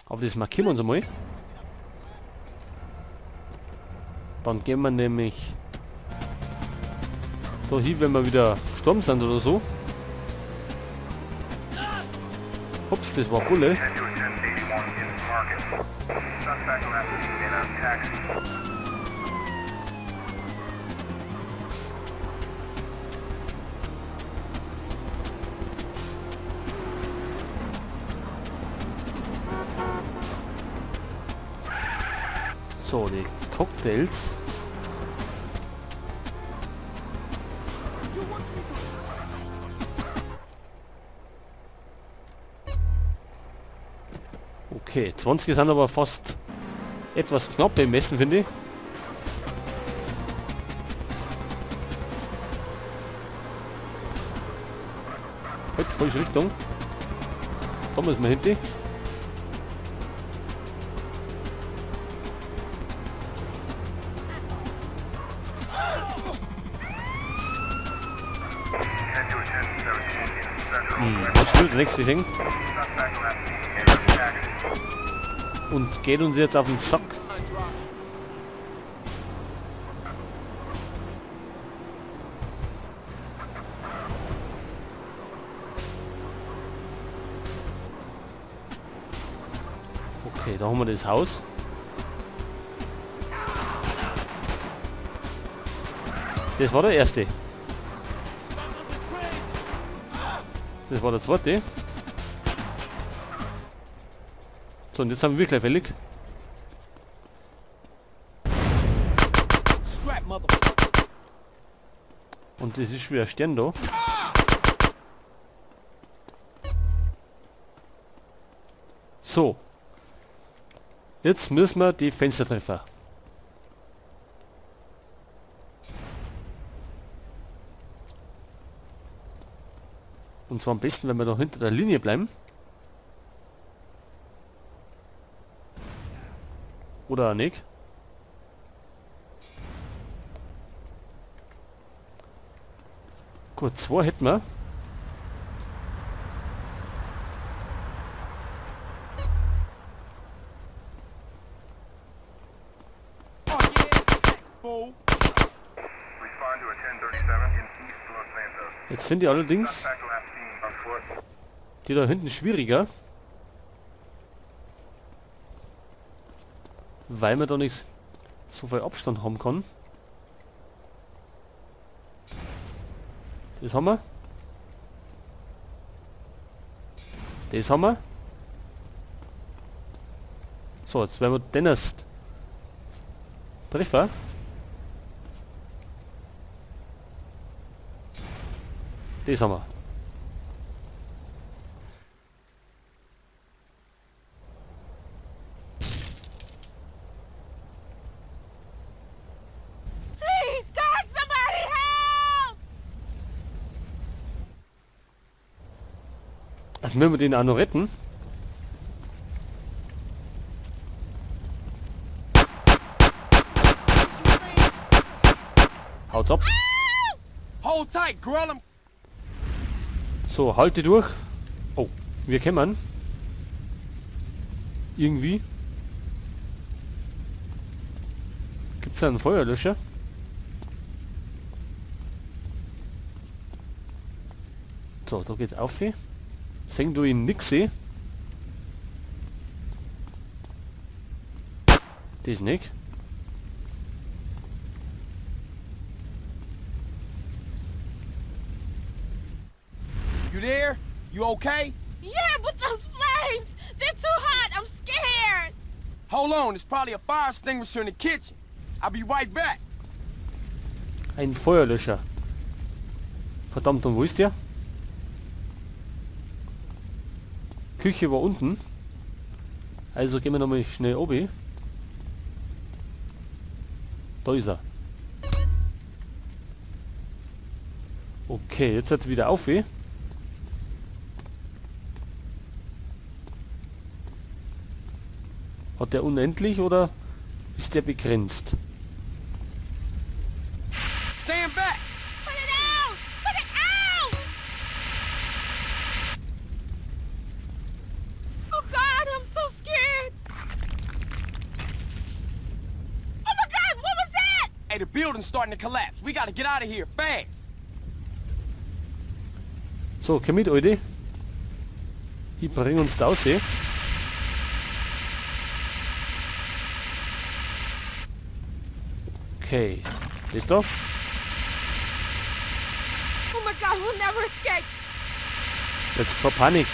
Aber das markieren wir uns einmal. Dann gehen wir nämlich da hin, wenn wir wieder gestorben sind oder so. Ups, das war Bulle. So, die Cocktails. Okay, 20 sind aber fast etwas knapp bemessen, finde ich. Halt, falsche Richtung. Da müssen wir hinten. Das will der nächste sehen. Und geht uns jetzt auf den Sack. Okay, da haben wir das Haus. Das war der erste. Das war der zweite. So, und jetzt haben wir gleich fällig. Und es ist schwer Stern da. So. Jetzt müssen wir die Fenster treffen. Und zwar am besten, wenn wir da hinter der Linie bleiben. Oder nicht? Gut, 2 hätten wir. Jetzt finde ich allerdings die da hinten schwieriger, weil man da nicht so viel Abstand haben kann. Das haben wir. Das haben wir. So, jetzt werden wir den erst treffen. Das haben wir. Also müssen wir den auch noch retten. Haut's ab. So, halte durch. Oh, wir kämmern. Irgendwie. Gibt's da einen Feuerlöscher? So, da geht's auf. Sehen du ihn nix seh? Das nicht. You there? You okay? Yeah, but those flames! They're too hot! I'm scared! Hold on, there's probably a fire extinguisher in the kitchen. I'll be right back. Ein Feuerlöscher. Verdammt, und wo ist der? Küche war unten. Also gehen wir nochmal schnell oben. Da ist er. Okay, jetzt hat er wieder auf. Hat der unendlich oder ist der begrenzt? Stand back. Put it out! Put it out! Oh God, I'm so scared. Hey, the building's starting to collapse. We gotta get out of here fast. So, komm mit, Alte. Ich bring uns da raus. Okay. Ist doch. Oh my God, we'll never escape. Jetzt keine Panik.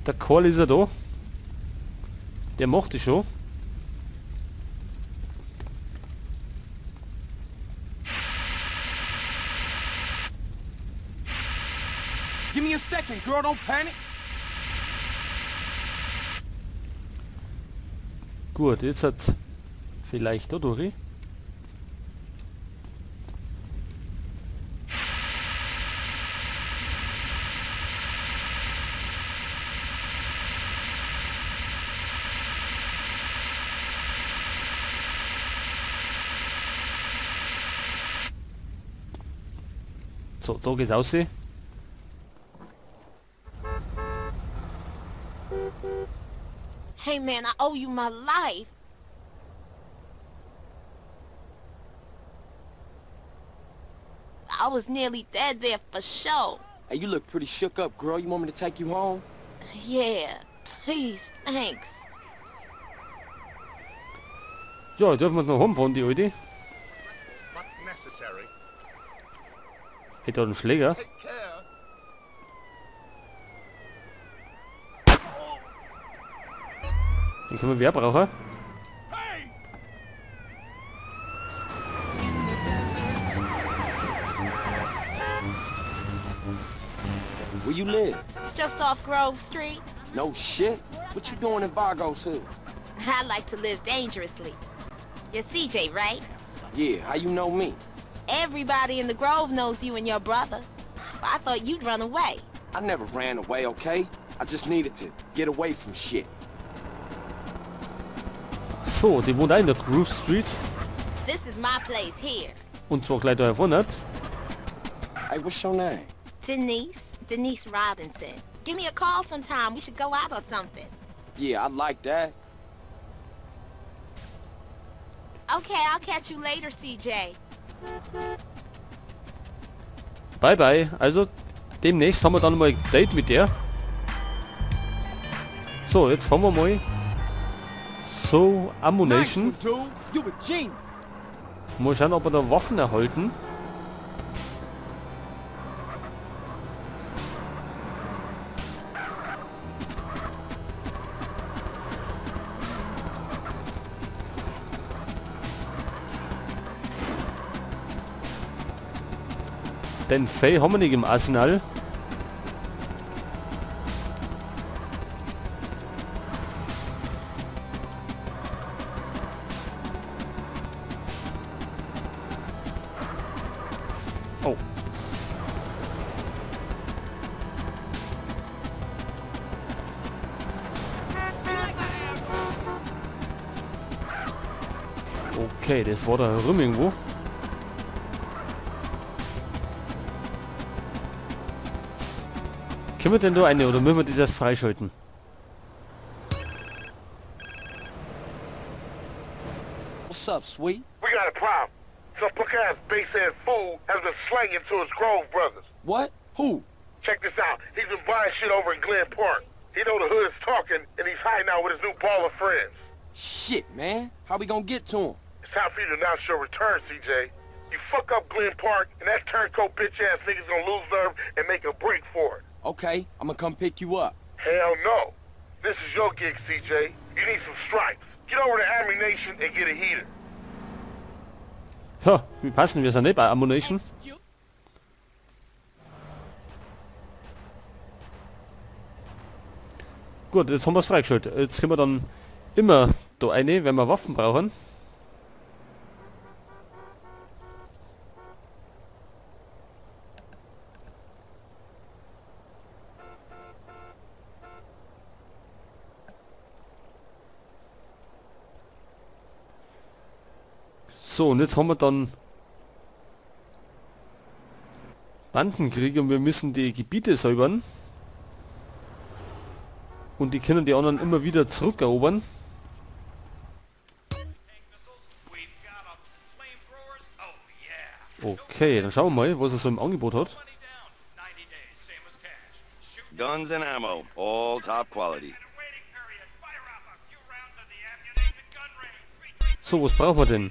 Der Karl ist ja da. Der macht die schon. Give me a second, girl, don't panic. Gut, jetzt hat vielleicht da durch. So, da geht's raus. Hey man, I owe you my life. I was nearly dead there for sure. Hey, you look pretty shook up, girl. You want me to take you home? Yeah, please, thanks. Ja, dürfen wir noch heimfahren, die Alte? Hätte einen Schläger. Den können wir wer brauchen. Where you live? Just off Grove Street. No shit. What you doing in Vagos hood? I like to live dangerously. You're CJ, right? Yeah, how you know me? Everybody in the Grove knows you and your brother. But I thought you'd run away. I never ran away, okay? I just needed to get away from shit. So, die wohnt auch in der Grove Street. This is my place here. Und zwar gleich da vorne. Hey, what's your name? Denise. Denise Robinson. Give me a call sometime. We should go out or something. Yeah, I'd like that. Okay, I'll catch you later, CJ. Bye bye. Also demnächst haben wir dann mal ein Date mit der. So, jetzt fahren wir mal zu Ammu-Nation. Mal schauen, ob wir da Waffen erhalten. Den Fey haben wir nicht im Arsenal. Oh. Okay, das war da herum irgendwo. Können wir denn da eine oder müssen wir das erst freischalten? What's up, sweet? We got a problem. Some punk-ass base-ass fool has been slanging to his Grove brothers. What? Who? Check this out. He's been buying shit over in Glen Park. He know the hood is talking, and he's hiding out with his new baller friends. Shit, man. How we gonna get to him? It's time for you to announce your return, CJ. You fuck up Glen Park, and that turncoat bitch-ass nigga's gonna lose nerve and make a break for it. Okay, I'm gonna come pick you up. Hell no. This is your gig, CJ. You need some stripes. Get over to Ammu-Nation and get a heater. Ja, wie passen wir sind nicht bei Ammu-Nation. Gut, jetzt haben wir es freigeschaltet. Jetzt können wir dann immer da eine, wenn wir Waffen brauchen. So, und jetzt haben wir dann Bandenkrieg und wir müssen die Gebiete säubern. Und die können die anderen immer wieder zurückerobern. Okay, dann schauen wir mal, was er so im Angebot hat. Guns and ammo, all top quality. So, was brauchen wir denn?